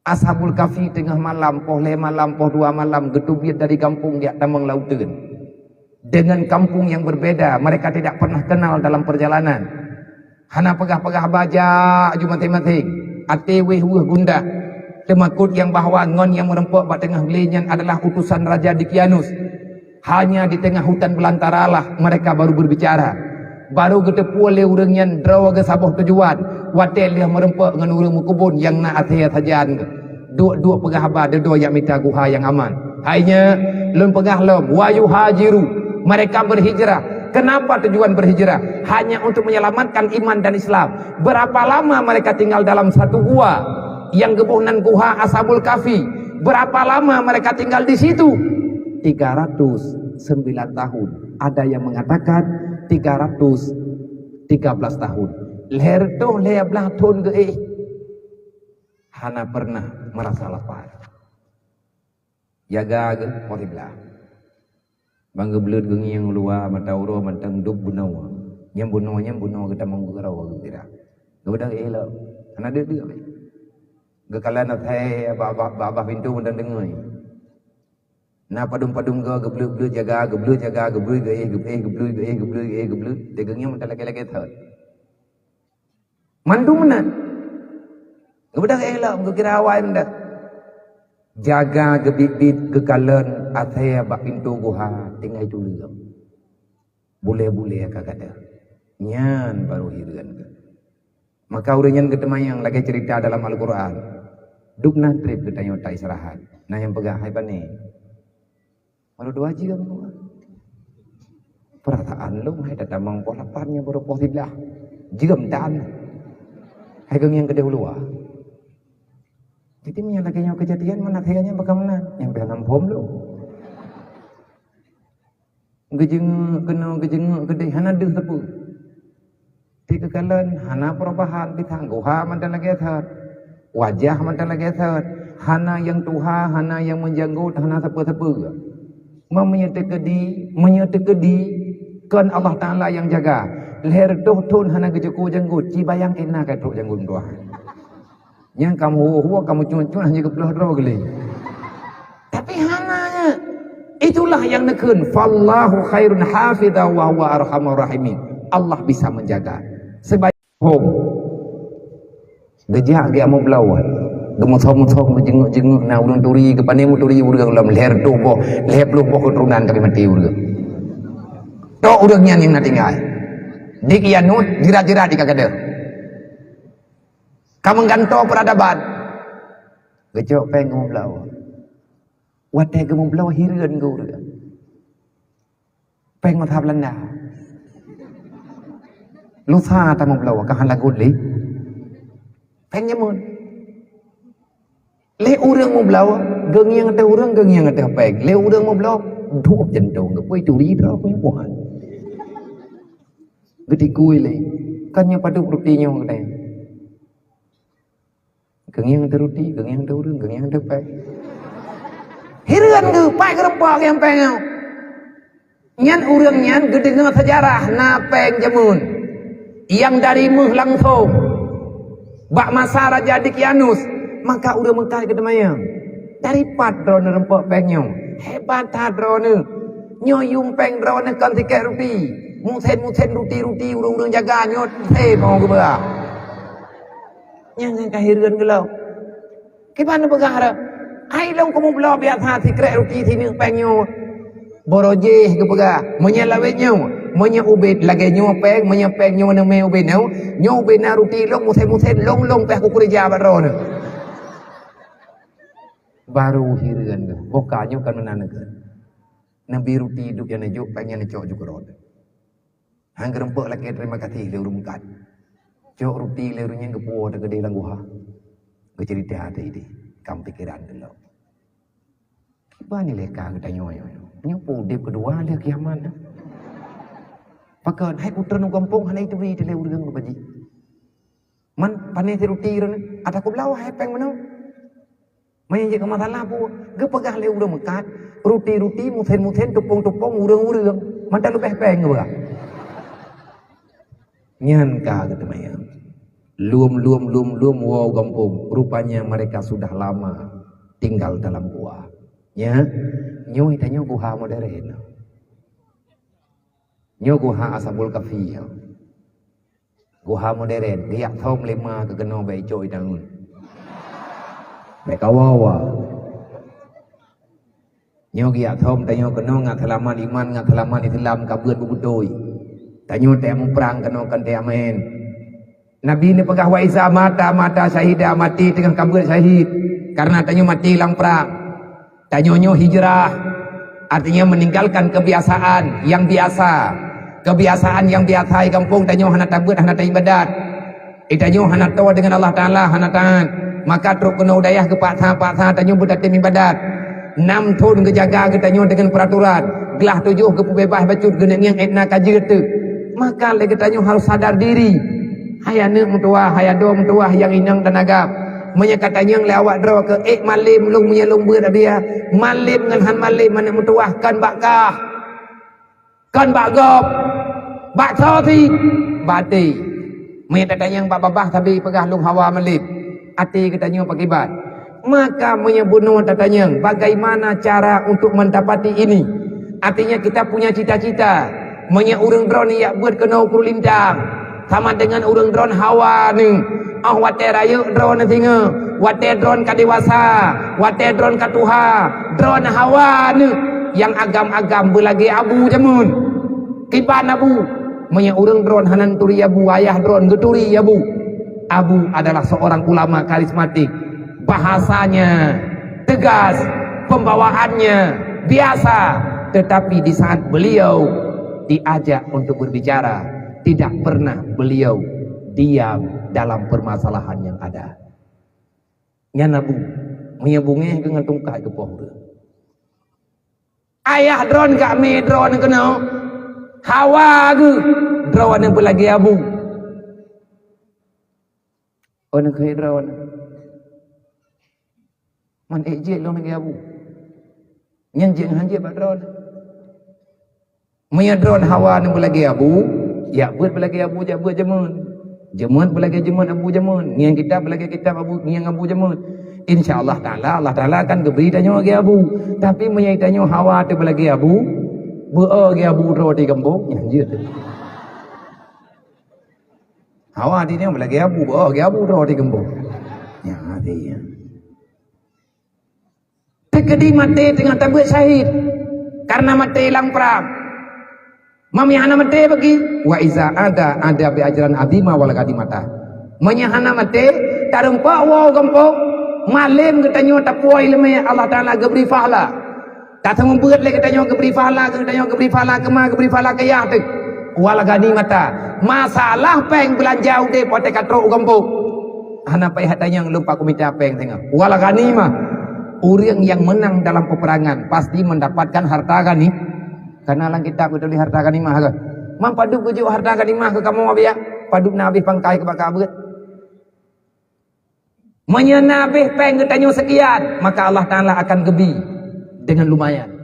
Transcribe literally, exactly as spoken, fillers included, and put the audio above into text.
Ashabul Kahfi teungoh malam, poh lhée malam, poh dua malam, geuteubiet dari gampông jak tamong lauteuen. Dengan kampung yang berbeda, mereka tidak pernah kenal dalam perjalanan. Hana peugah-peugah haba, jak aju maséng-maséng. Até wéh weueh gundah. Teumakot nyang bahwa ngon nyang meureumpok bak teungoh glé nyan adalah utusan Raja Dikianus. Hanya di tengah hutan belantara lah mereka baru berbicara. Baru geuteupeue lé ureuëng nyan droe geuh saboh tujuan, watée lheueh meureumpok ngon ureuëng meukubon nyang na asée sajan geuh. Duek-duek peugah haba, dudoe jak mita guha nyang aman. Hai nyan, lôn peugah lom, wa yuhajiru, mereka berhijrah. Kenapa tujuan berhijrah? Hanya untuk menyelamatkan iman dan Islam. Berapa lama mereka tinggal dalam satu gua yang geuboh nan guha Ashabul Kahfi? Berapa lama mereka tinggal di situ? Tiga ratus sembilan tahun. Ada yang mengatakan tiga ratus tiga belas tahun. Lhée reutôh lhée blaih thon geuéh. Hana pernah merasa lapar. Jaga geuh poh siblaih. Ban geubleuet geungieng u luwa, mata uroe mantong dub bunoe. Nyang bunoe, nyang bunoe geutamong geukeurau geugira. Geubeudôh éh lom. Hana deuek-deuek mé. Geukalon asai bak, bak, bak, bak pintoe mantong deungoe. Na padum-padum goe geubleuet-bleuet jaga, geubleuet jaga, geubleuet geuéh, geuéh, geubleuet geuéh, geubleuet geuéh, geubleuet. Teungoh ngieng mantong lagée-lagée thon. Mandum meunan. Geubeudôh éh lom, geukira awai meunan. Jaga geubiet-biet geukalon asée bak pintoe guha tinggai tuleueng. Bulée-bulée ka gadôh. Nyan barô hireuen geuh. Maka ureuëng nyan geuteumayang lagée ceurita dalam Al-Qur'an. Dub na treb geutanyoe ta-istirahat. Na nyang peugah, "Hai pané, meunurot dua jeuem." Peurasaan lôn hai tatamong poh lapan nyang barô poh siblaih. Jeuem tan. Hai geungieng keudeh u luwa. Jadi meunyoe lagée nyoe keujadian, meunan lagée nyan bagaimana? Nyang pih hana muphom lôn. Geujeungeuk keunoe, geujeungeuk keudeh, hana deuh sapeue. Di geukalon hana perubahan, di tanggoha mantong lagée that. Wajah mantong lagée that. Hana nyang tuha, hana nyang meujanggot, hana sapeue-sapeue. Meunyoe teukeudi, meunyoe teukeudi, kon Allah Taala nyang jaga. Lhée reutôh thon hana geucuko janggot, ci bayang éh na ka trok janggot meutuha. Nyang kamoe huwa-huwa, kamoe cuet-cuet hana geupeuleueh droe geulée. Tapi hana nyan. Itulah nyang neukheun, "Fallahu khairun hafidha wa huwa arhamur rahimin." Allah bisa menjaga. Sebaik hom. Geujak geuh amu belawan. Geumeusom-som, geujeungeuk-jeungeuk na ureuëng turi, geupané meuturi ureuëng lom lhée reutôh boh, lhée ploh boh keuturonan tapi maté ureuëng. Tok ureuëng nyan nyang na tinggai. Di Kianut, jirat-jirat di ka gadôh. Ka meugantoe peuradaban. Geucok péng geumeubloe. Watée geumeubloe hireuen geuh ureuëng. Péng masa Beulanda. Lusa tameubloe ka hana lagot lé. Péng jameun. Lé ureuëng meubloe, geungieng ateueh ureuëng, geungieng ateueh péng. Lé ureuëng meubloe, duek jantong geuh, peue turi droe peue buhan. Geutikui lé. Kan nyoe padub ruti nyoe geutanyoe. Geungieng ateueh ruti, geungieng ateueh ureuëng, geungieng ateueh péng. Hireuen geuh, pat geurumpok nyang péng nyoe. Nyan ureuëng nyan geudeungoe seujarah na péng jameun nyang dari méuh langsong. Bak masa Raja Dikianus, maka ureuëng meukat geuteumayang, "Dari pat droeneuh rumpok péng nyoe? Hebat that droeneuh! Nyoe yuem péng droeneuh kon sikét ruti. Musen-musen ruti-ruti ureuëng-ureuëng jaga nyoe, hé, mau geuba." Nyang nyan ka hireuen geuh lom. Kiban neupeugah lom, "Hai lôn keumeubloe biasa sikrék ruti sineuk péng nyoe." Barô jih geupeugah, "Meunyoe lawét nyoe, meunyoe ubit lagée nyoe péng, meunyoe péng nyoe neumé ubit nyoe, nyoe ubit na ruti lôn musen-musen lôn-lôn pih kukeureuja bak droeneuh." Barô hireuen geuh, boh ka nyoe kan meunan geuh. Neubi ruti duek nyang neujok, péng nyang neucok ju keudroe. Han geurumpok lakée terima kasih lé ureuëng meukat. Cok ruti lé ureuëng nyang geupuwoe teukeudeh lam guha. Geuceurita teuideh, kam pikeran geulok. Kiban nilai ka geutanyoe nyoe? Nyoe peue udeb keudua lheueh kiamat. Pakon hai uteuen u gampông hana ituri teuh lé ureuëng geubaji. Man pané si ruti droeneuh, ata kubloe hai péng meunoe. Meunyoe jeuet keu masalah peue, geupeugah lé ureuëng meukat, ruti-ruti, musen-musen, tupông-tupông, ureuëng-ureuëng, mantong leubeh péng geupeugah. Nyan ka geuteumayang. Lom, lom, lom, lom woe gampông. Rupanya mereka sudah lama tinggal dalam gua. Ya, nyoe tanyoe guha modern. Nyoe guha Ashabul Kahfi, ya. Guha modern, geujak thom lé ma keunoe bak icok itangeun. Bèk kawa-wa. Nyoe geujak thom tanyoe keunoe ngat seulamat iman, ngat seulamat Islam ka beuet beubeutôi. Tanyoe teuh muprang keunoe kon teuh maén. Nabi neupeugah, "Wa iza mata, mata syahida," maté teungoh ka beuet syahid. Karena tanyoe maté lam prang. Tanyoe nyoe hijrah, artinya meninggalkan kebiasaan yang biasa. Kebiasaan yang biasa di gampông tanyoe hana tabeuet, hana taibadat. Di tanyoe hana toe dengan Allah Taala, hana taat. Maka trok keunoe u dayah geupaksa-paksa tanyoe beutatem ibadat. Nam thon geujaga geutanyoe dengan peraturan. Glah tujoh geupeubeubaih bacut geuneuk ngieng ék na ka jeuet teuk. Maka lé geutanyoe harus sadar diri. Hai aneuk meutuwah, hai adoe meutuwah nyang inong dan agam. Meunyoe ka tanyong lé awak droe keu ék malem lôn meunyoe lôn beuet abiah, malem ngon han malem aneuk meutuwah kon bak kah. Kon bak gob, bak soe cit? Bak até. Meunyoe tatanyong bak babah sabe peugah lôn hawa malem, até geutanyoe pakiban. Maka meunyoe bunoe tatanyong, bagaimana cara untuk mendapati ini? Artinya kita punya cita-cita. Meunyoe ureuëng droeneuh jak beuet keunoe u Krueng Lintang, sama dengan ureuëng droeneuh hawa neuh. Oh watée rayeuk droeneuh singoh, watée droeneuh ka dewasa, watée droeneuh ka tuha, droeneuh hawa neuh nyang agam-agam beulagée abu jameun. Kiban abu, meunyoe ureuëng droeneuh hana neuturi abu, ayah droeneuh geuturi abu. Abu adalah seorang ulama karismatik. Bahasanya tegas, pembawaannya biasa, tetapi di saat beliau diajak untuk berbicara, tidak pernah beliau diam dalam permasalahan yang ada. Nyan abu, meunyoe bungéh keu ngon tungkat geupoh ureuëng. Ayah droeneuh gak mé droeneuh keunoe, hawa geuh droeneuh beulagée abu. Oh, neukheueh droeneuh. Man ék jeuet lôn lagée abu. Nyan jeuet ngon han jeuet bak droeneuh. Meunyoe droeneuh hawa neuh beulagée abu, jak beuet beulagée abu, jak beuet jameun. Jameun beulagée jameun abu jameun. Ngieng kitab beulagée kitab abu, ngieng abu jameun. Insya Allah Taala, Allah Taala akan geubri tanyoe lagée abu. Tapi meunyoe tanyoe hawa teuh beulagée abu, beu-o lagée abu droe di gampông, nyan jeuet. Hawa di nyoe lagée abu, oh, lagée abu droe di gampông. Nyan hati, ya. Teukeudi maté teungoh tabeuet syahid, karena maté lam prang. Meunyoe hana maté bagi, wa iza ada, ada bi ajran azima wal ghanimata. Meunyoe hana maté, tareumpok woe gampông, malem geutanyoe tapuwoe iéleumé Allah Taala geubri pahala. Ka seumeubeuet lé geutanyoe geubri pahala, geutanyoe geubri pahala keuma, geubri pahala keu yah teuk. Wal ghanimata. Masalah péng beulanja udeb watée ka trok u gampông. Hana payah tanyong lôn pat kumita péng singoh. Wal ghanimah. Ureuëng yang menang dalam peperangan pasti mendapatkan harta ghani. Kana lam kitab geutuléh harta ghanimah kan? Man padub geujok harta ghanimah keu kamoe abiah? Padub na habéh pangkai keu baka beuet. Meunyoe na habéh péng geutanyoe sekian, maka Allah Taala akan geubri dengan lumayan.